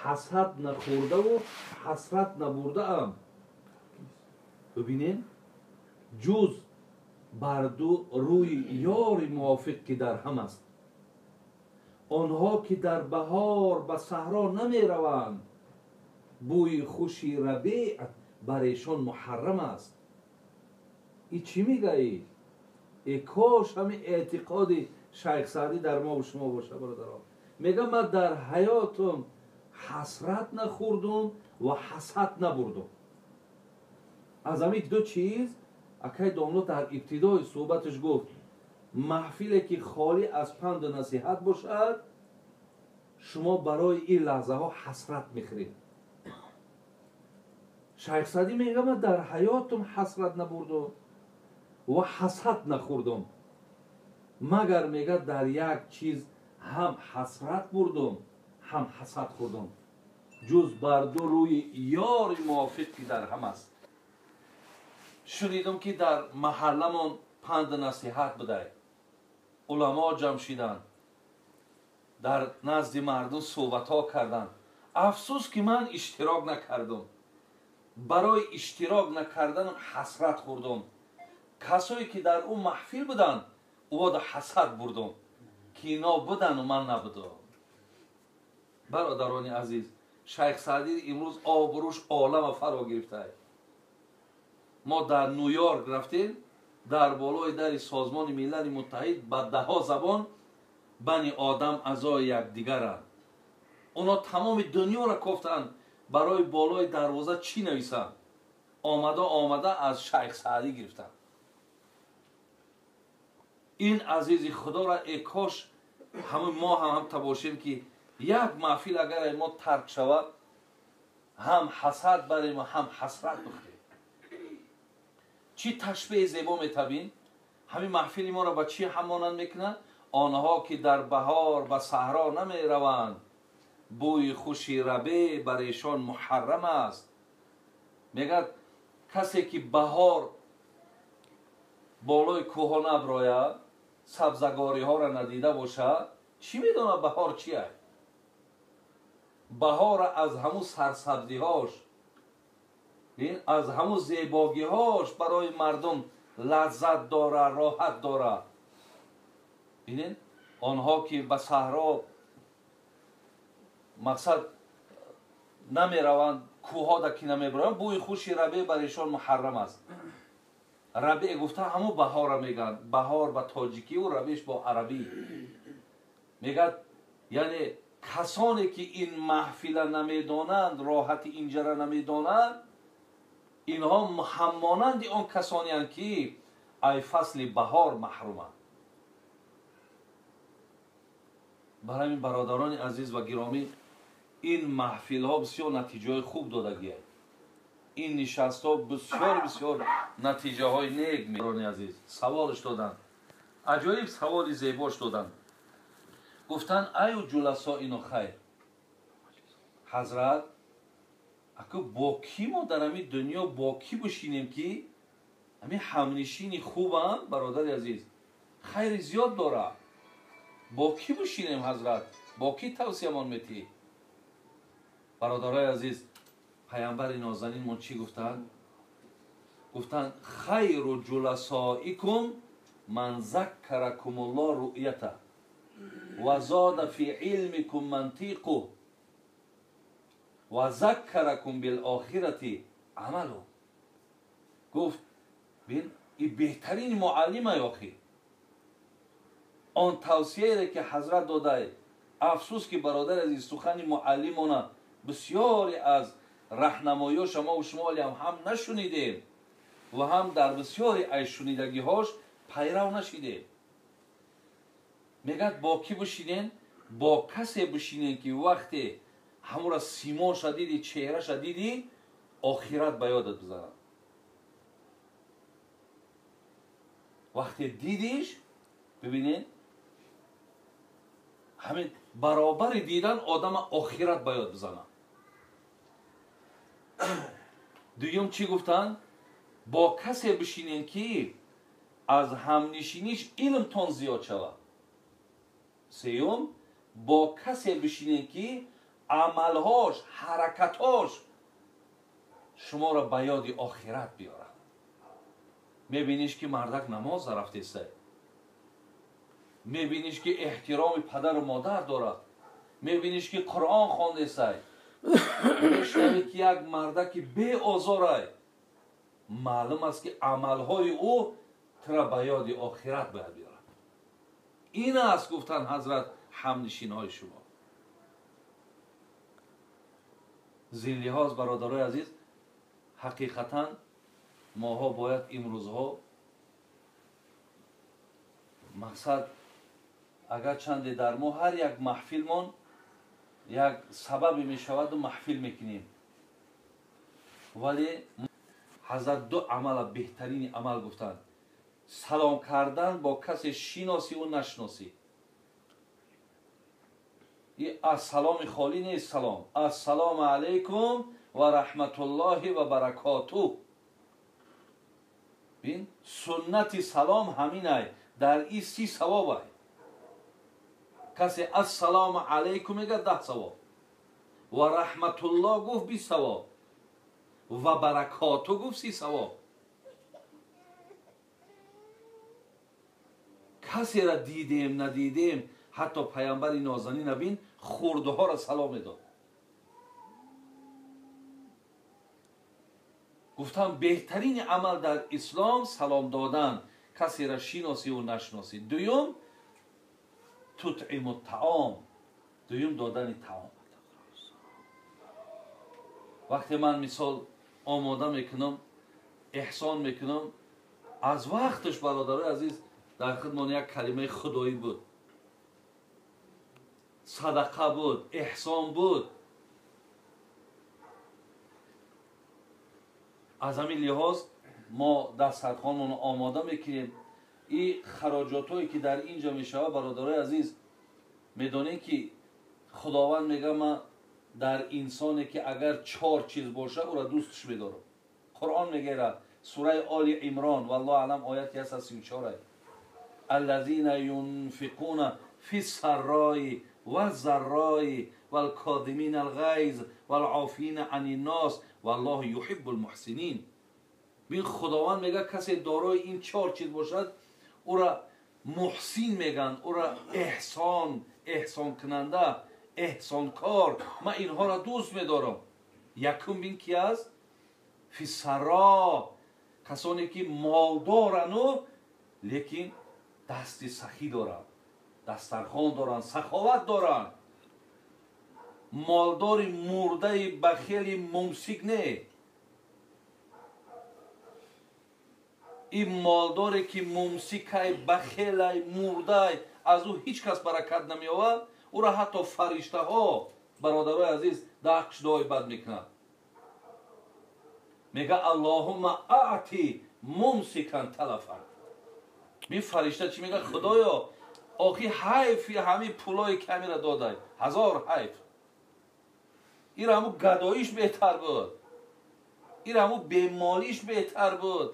Ҳасад нахӯрдаву ҳасрат набурдаам. Бибинед, ҷуз бар ду рӯи ёри мувофиқ ки дар ҳам аст. Онҳо ки дар баҳор ба саҳро намераванд, бӯи хуши рабеъ бар эшон муҳаррам аст. И чӣ мегаӣ? Э кош ҳамин эътиқоди Шайх Саъдӣ дар мо ва шумо боша, бародарон. Мегам ман дар ҳаётум ҳасрат нахӯрдум ва ҳасад набурдум. Аз ҳамин ду чиз акай домло дар ибтидои суҳбаташ гуфт, маҳфиле ки холӣ аз панду насиҳат бошад, шумо барои ин лаҳзаҳо ҳасрат мехӯред. Шайх Саъдӣ мегӯяд ман дар ҳаётум ҳасрат набурдум ва ҳасад нахӯрдум, магар мегӯяд дар як чиз ҳам ҳасрат бурдум, ҳам ҳасад хӯрдум, ҷуз бар ду рӯи ёри мувофиқ ки дар ҳам аст. Шунидум ки дар маҳалламон панду насиҳат будай, уламо ҷамъ шиданд, дар назди мардум суҳбатҳо карданд. Афсӯс ки ман иштирок накардум. Барои иштирок накарданам ҳасрат хӯрдум. Касое ки дар ӯ маҳфил буданд, ӯода ҳасад бурдум, ки ино будану ман набудум. Бародарони азиз, Шайх Саъдӣ имрӯз обрӯш олама фаро гирифтае. Мо дар Ню-Йорк рафтем, дар болои дари Созмони Милали Муттаҳид ба даҳо забон бани одам аъзои якдигаранд. Оно тамоми дунёро кофтанд барои болои дарвоза чӣ нависанд. Омада омада аз Шайх Саъдӣ гирифтанд. Ин азизи худоро э кош ҳамин мо ҳам табошем ки як маҳфил агар мо тарк шавад, ҳам ҳасад барем ва ҳам ҳасрат бихӯрем. Чӣ ташбеҳи зебо метабин? Ҳамин маҳфили моро ба чӣ ҳамонанд мекунад? Онҳо ки дар баҳор ба саҳро намераванд, бӯи хуши рабеъ бар эшон муҳаррам аст. Мегӯяд касе ки баҳор болои кӯҳҳо наброяд, сабзагориҳоро надида бошад, чӣ медонад баҳор чи аст? Баҳора аз ҳамун сарсабзиҳош, аз ҳамун зебогиҳош барои мардум лаззат дора, роҳат дора. Бинед, онҳо ки ба саҳро мақсад намераванд, кӯҳода ки намебароянд, бӯи хуши рабеъ бар эшон муҳаррам аст. Рабеъ гуфта ҳамун баҳора мегӯянд. Баҳор ба тоҷикиву рабеъш бо арабӣ. Мегӯяд, яъне касоне ки ин маҳфила намедонанд, роҳати инҷара намедонанд, инҳо ҳаммонанди он касонеанд ки ай фасли баҳор маҳруманд. Барои ҳамин бародарони азиз ва гиромӣ, ин маҳфилҳо бисёр натиҷаҳои хуб додагианд. Ин нишастҳо бисёр бисёр натиҷаҳои нек. Бародарони азиз, саволш доданд, аҷоиб саволи зебош доданд. Гуфтанд аю ҷуласоину хайр, ҳазрат, аку бо кӣ мо дар ҳамин дунё бо кӣ бишинем ки ҳамин ҳамнишини хубам, бародари азиз, хайри зиёд дорад? Бо кӣ бишинем ҳазрат? Бо кӣ тавсиямон метиҳӣ? Бародарои азиз, паямбари нозанинмон чӣ гуфтанд? Гуфтанд хайру ҷуласоикум ман заккаракумулло руъята ва зода фи илмикум мантиқу ва заккаракум билохирати амалу. Гуфт бин, и беҳтарини муаллимай охир. Он тавсияере ки ҳазрат додай, афсӯс ки бародари азиз, сухани муаллимона бисёре аз раҳнамоёша мо шумо олиам ҳам нашунидем ва ҳам дар бисёре аз шунидагиҳош пайрав нашидем. Мегӯяд бо кӣ бишинен? Бо касе бишинен ки вақте ҳамура симоша диди, чеҳраша диди, охират ба ёдат бизанад. Вақте дидиш, бибинед, ҳамин баробари дидан одама охират ба ёд бизанад. Дуюм чӣ гуфтанд? Бо касе бишинен ки аз ҳамнишиниш илмтон зиёд шавад. Сеюм, бо касе бишинед ки амалҳош, ҳаракатҳош шуморо ба ёди охират биёрад. Мебиниш ки мардак намоз рафтеста, мебиниш ки эҳтироми падару модар дорад, мебиниш ки Қуръон хондесай, мешнавӣ ки як мардаки беозорай. Маълум аст ки амалҳои ӯ тура ба ёди охират бояд биёрад. Ин аст гуфтан ҳазрат ҳамнишинҳои шумо. Зин лиҳоз бародарои азиз, ҳақиқатан моҳо бояд имрӯзҳо мақсад агар чанде дар мо ҳар як маҳфилмон як сабабе мешаваду маҳфил мекунем, вале ҳазрат ду амала беҳтарини амал гуфтанд: салом кардан бо касе шиносӣ ӯ нашиносӣ. Аз саломи холӣ нест салом. Ассалому алайкум ва раҳматуллоҳи ва баракотуҳ. Бин, суннати салом ҳаминай, дар ин 30 савобай. Касе ассалому алайкум мегӯяд 10 савоб, ва раҳматуллоҳ гуфт 20 савоб, ва баракотуҳ гуфт 30 савоб. Касеро дидем надидем, ҳатто паямбари нозанин набин хурдҳоро салом медод. Гуфтам беҳтарини амал дар ислом салом додан, касеро шиносиву нашиносӣ. Дуюм, тутъиму таом, дуюм додани таом. Вақте ман мисол омода мекунам, эҳсон мекунам, аз вақташ бародарои азиз дар хидмон як калимаи худоӣ буд, садақа буд, эҳсон буд. Аз ҳамин лиҳоз мо дастархонмонро омода мекунем. Ин хароҷотҳое ки дар ин ҷо мешавад, бародарои азиз, медонем ки Худованд мегӯяд ман дар инсоне ки агар 4 чиз бошад, ӯро дӯстш медорам. Қуръон мегӯяд, сураи Оли Имрон, валлоҳу аълам, ояти 134: аллазина юнфиқуна фи саррои ваззаррои валкодимина алғайз валофина ани ннос валлоҳу юҳиббул муҳсинин. Бин, Худованд мегӯяд касе дорои ин 4 чиз бошад, ӯра муҳсин мегӯянд, ӯра эҳсон, эҳсонкунанда, эҳсонкор. Ман инҳоро дӯст медорам. Якум бин ки аст? Фисаро, касоне ки молдорану лекин дасти сахӣ доранд, дастархон доранд, саховат доранд. Молдори мурдаи бахели мумсик не. Ин молдоре ки мумсикай, бахелай, мурдай, аз ӯ ҳеҷ кас баракат намеёвад, ӯро ҳатто фариштаҳо, бародарои азиз, даҳ дуои бад мекунанд. Мегӯяд аллоҳумма аъти мумсикан талафан. Мин фаришта чӣ мегӯяд? Худоё, охи ҳайфи ҳамин пулое ки ҳаминро додай, ҳазор ҳайф. Ира ҳамун гадоиш беҳтар буд, ира ҳамун бемолиш беҳтар буд.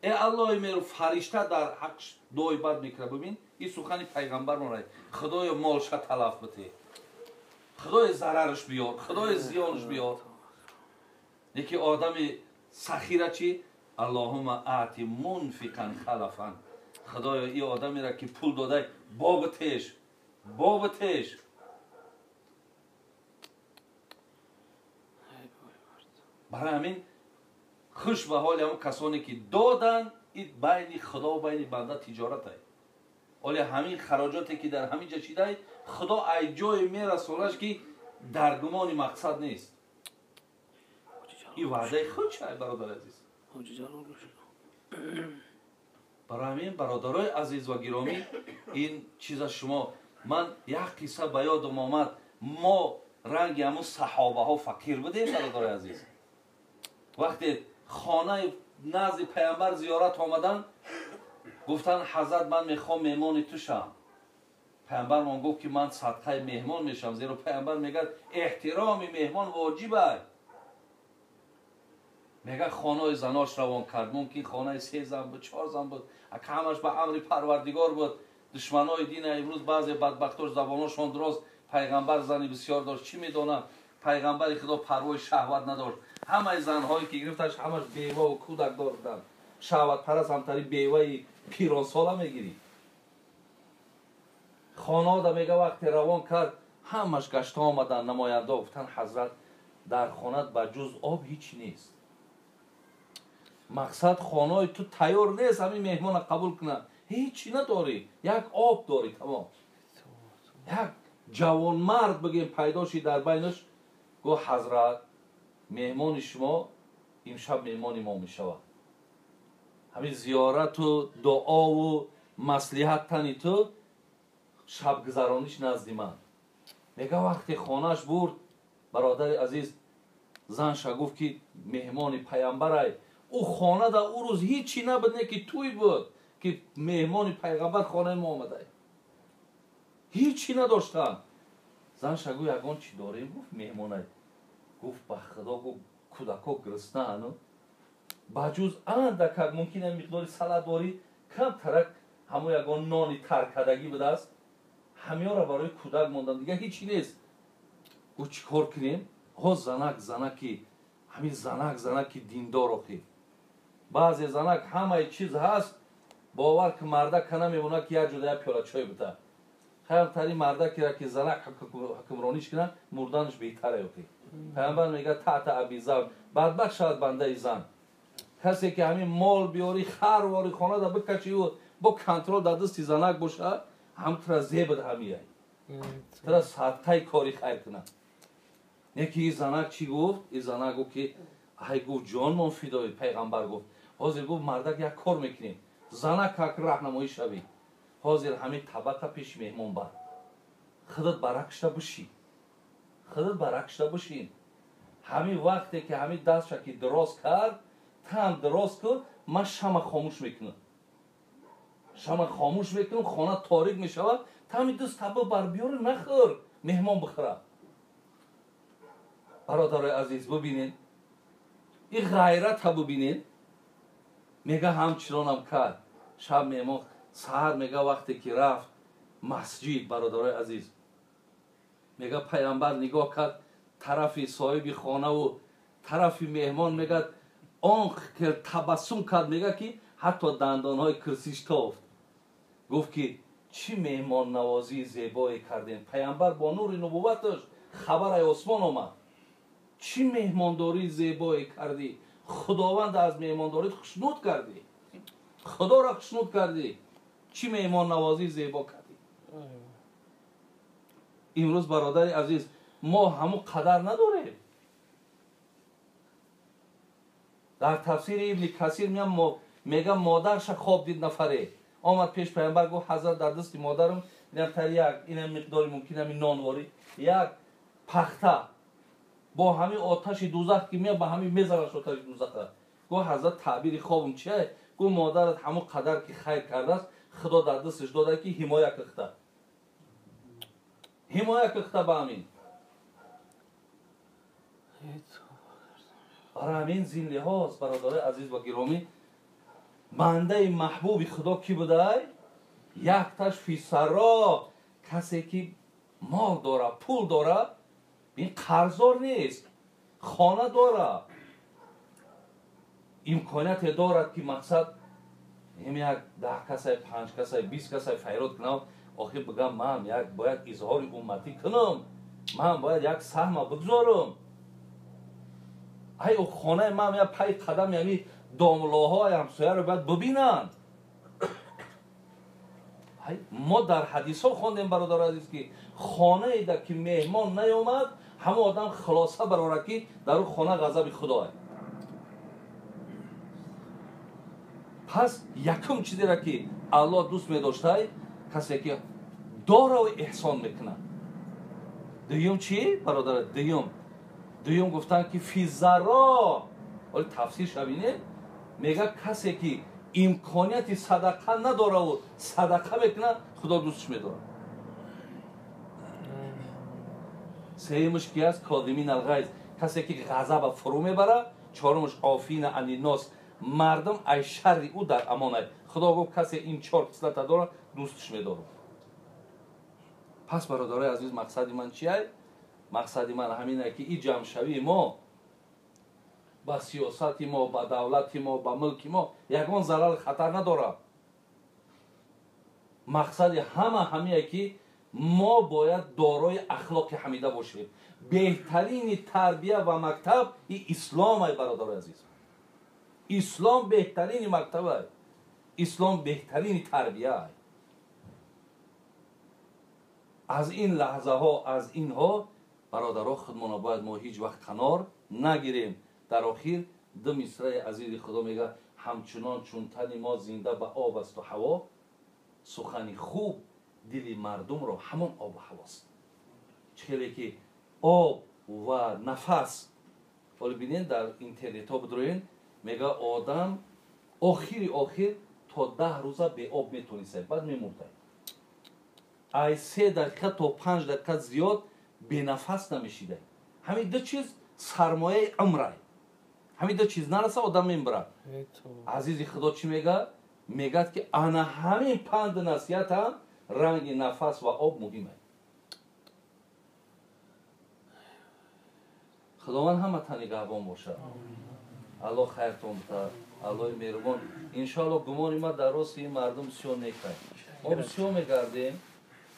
Э аллоҳи меру, фаришта дар ҳақш дуои бад мекунад. Бибин, ин сухани пайғамбармон: Худоё, молша талаф бите, Худоё зарарш биёр, Худоё зиёнш биёр. Яке одами сахира чӣ? Аллоҳумма аъти мунфиқан халафан. Худоё, ин одамеро ки пул додай, бобитеш, бобитеш. Барои ҳамин хуш ба ҳоли ҳамон касоне ки доданд, ин байни Худо ва байни банда тиҷорат ай. Оле ҳамин хароҷоте ки дар ҳамин ҷо чидай, Худо ай ҷое мерасонаш ки дар гумони мақсад нест. Ин ваъдаи худ чай, бародари азиз. Барои ҳамин бародарои азиз ва гиромӣ, ин чиза шумо, ман як қисса ба ёдам омад. Мо ранги ҳамун саҳобаҳо фақир будем, бародарои азиз. Вақте хонаи назди паямбар зиёрат омаданд, гуфтанд ҳазрат, ман мехоҳам меҳмони ту шавам. Паямбармон гуфт ки ман садқаи меҳмон мешавам, зеро паямбар мегӯяд эҳтироми меҳмон воҷиб аст. Мегӯяд хонаи занош равон кард, мумкин хонаи 3 зан буд, 4 зан буд, ака ҳамаш ба амри Парвардигор буд. Душманои дина имрӯз баъзе бадбахтош забоношон дроз, пайғамбар зани бисёр дошт. Чӣ медонам, пайғамбари худо парвои шаҳват надошт. Ҳамаи занҳое ки гирифташ ҳамаш беваву кӯдакдор буданд. Шаҳватпараст ҳамтари беваи пиронсола мегирӣ. Хонаода мега вақте равон кард, ҳамаш гашта омаданд намояндао, гуфтанд ҳазрат дар хонат ба ҷуз об ҳеч нест. Мақсад хонаи ту тайёр нест ҳамин меҳмона қабул кунад. Ҳечи надорӣ, як об дорӣ, тамом. Як ҷавонмард бигем пайдо шид дар байнаш, гуфт ҳазрат меҳмони шумо имшаб меҳмони мо мешавад. Ҳамин зиёрату дуову маслиҳат тани ту шабгузарониш назди ман. Мега вақте хонааш бурд, бародари азиз, занша гуфт ки меҳмони пайғамбарай. Ӯ хона дар ӯ рӯз ҳечи набуд, не ки туй буд ки меҳмони пайғамбар хонаи мо омадай. Ҳечи надоштанд. Занша гуфт ягон чӣ дорем? Гуфт меҳмонай. Гуфт ба худо, гуфт кӯдако гириснану ба ҷуз андакак мумкин миқдори салат дорӣ, камтарак ҳамо ягон нони таркадагӣ будааст, ҳамёра барои кӯдак мондам, дигар ҳечи нест. Гуфт чӣ кор кунем? Ҳо занак занаки ҳамин занак занаки диндор охи. Баъзе занак ҳамаи чиз ҳаст, бовар ки мардака намемонад ки як ҷода як пиёла чой бита. Хаямтари мардакера ки занак ҳукмрониш кунад, мурданаш беҳтар охи. Пайғамбар мегӯяд таъта аби завҷ, бадбахт шавад бандаи зан. Касе ки ҳамин мол биёри, хар вори хонада бикашиву бо контрол дар дасти занак бошад, ҳам тура зебад ҳамияй. Тура садқаи кори хайр кунад. Не ки ин занак чӣ гуфт? Ин занак гуфт ки ай гуфт ҷонмон фидои пайғамбар гуфт. Ҳозир гуфт мардак як кор мекунем. Занак как раҳнамоӣ шавӣ. Ҳозир ҳамин табақа пеши меҳмон бар. Худат баракшта бишӣ. Худат баракшта бишин. Ҳамин вақте ки ҳамин дастша ки дроз кард, там дроз кун, ман шама хомӯш мекунам. Шама хомӯш мекунам, хона торик мешавад, тами даст таба бар биёри нахӯр, меҳмон бихӯрад. Бародарои азиз, бибинед, ин ғайрата бибинед. Мега ҳамчунонам кард. Шаб меҳмон саҳар мега вақте ки рафт масҷид, бародарои азиз, мега пайғамбар нигоҳ кард тарафи соҳиби хонаву тарафи меҳмон, мега он табассум кард, мега ки ҳатто дандонҳои кирсиш тофт. Гуфт ки чӣ меҳмоннавозии зебое кардем. Пайғамбар бо нури нубувваташ хабар ай осмон омад. Чӣ меҳмондории зебое кардӣ, худованд аз меҳмондорит хушнуд кардӣ, худоро хушнуд кардӣ, чӣ меҳмоннавозии зебо кардӣ. Имрӯз бародари азиз, мо ҳамун қадар надорем. Дар тафсири ибни Касир мега модарша хоб дид нафаре. Омад пеш пайғамбар гуфт ҳазрат дар дасти модарам инам тари як инам миқдори мумкин ҳамин нонворӣ як пахта бо ҳамин оташи дузах ки мея ба ҳамин мезанаш оташи дузаха. Гуфт ҳазрат таъбири хобам чие? Гуфт модарат ҳамон қадар ки хайр кардааст, худо дар дасташ дода ки ҳимоя кихта. Ҳимоя кихта ба ҳамин. Барои ҳамин зин лиҳоз бародарои азиз ва гиромӣ, бандаи маҳбуби худо кӣ будай? Якташ фисаро, касе ки мол дора, пул дора, ин қарздор нест, хона дора, имконияте дорад ки мақсад ҳам як 10 касай, 5 касай, 20 касай файрод кунам, охир бигам ман як бояд изҳори умматӣ кунам, ман бояд як саҳма бигзорам. Ай хонаи ман як пай қадам яъни домлоҳои ҳамсояро бояд бибинанд. Мо дар ҳадисҳо хондем бародари азиз ки хонаеда ки меҳмон наёмад, ҳамон одам хулоса барорад ки дар ӯ хона ғазаби худоа. Пас якум чизеро ки Аллоҳ дӯст медоштай, касе ки дораву эҳсон мекунад. Дуюм чӣ бародар? Дуюм гуфтанд ки физаро, оли тафсир шабине, мега касе ки имконияти садақа надораву садақа мекунад, худо дӯстш медорад. Сеюмаш ки аст? Кодимин алғайз, касе ки ғазаба фурӯ мебарад. Чорумаш офина аниннос, мардум ай шарри ӯ дар амон ай. Худо гуфт касе ин чор хислата дорад, дӯстш медорам. Пас бародарои азиз, мақсади ман чиай? Мақсади ман ҳамин ки ин ҷамъшавии мо ба сиёсати мо, ба давлати мо, ба мулки мо ягон зарар хатар надорад. Мақсади ҳама ҳамие ки мо бояд дорои ахлоқи ҳамида бошем. Беҳтарини тарбия ва мактаб и ислом ай, бародарои азиз. Ислом беҳтарини мактаб ай, ислом беҳтарини тарбия ай. Аз ин лаҳзаҳо, аз инҳо бародаро, худмона бояд мо ҳеҷ вақт канор нагирем. Дар охир ду мисраи азизи Худо мега: ҳамчунон чун тани мо зинда ба об асту ҳаво, сухани хуб дили мардумро ҳамон обу ҳавост. Чӣ хеле ки об ва нафас. Ҳоло бинед, дар интернетҳо бидроен, мега одам охири охир то 10 рӯза беоб метонистай, баъд мемурдай. Ай 3 дақиқа то 5 дақиқа зиёд бенафас намешидай. Ҳамин ду чиз сармояи умрай. Ҳамин ду чиз нараса, одам мембирад. Азизи Худо чӣ мега? Мегӯяд ки ана ҳамин панду насиҳатам ранги нафас ва об муҳим аст. Худованд ҳаматан нигаҳбон бошад. Аллоҳ хайртон битад, Аллоҳи меҳрубон. Иншоалло гумони ма дар рости ин мардум бисёр некай. Мо бисёр мегардем,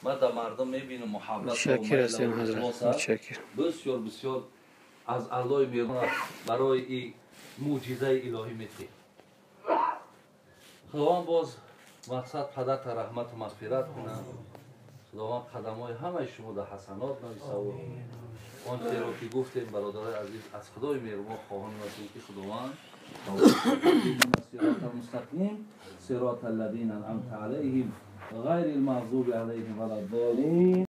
ман дар мардум мебинам муҳаббат. Бисёр бисёр аз Аллоҳи меҳрубон барои и мӯъҷизаи илоҳӣ метиҳ. Худованд боз мақсад падарта раҳмату мағфират кунад. Худованд қадамҳои ҳамаи шумо дар ҳасанот нависаву он чиро ки гуфтем, бародарои азиз, аз Худои меҳрубон хоҳонем ҳастем ки Худованд сирота мустақим, сирота аллазина анъамта алайҳим, ғайри алмағзуби алайҳим валад-доллин.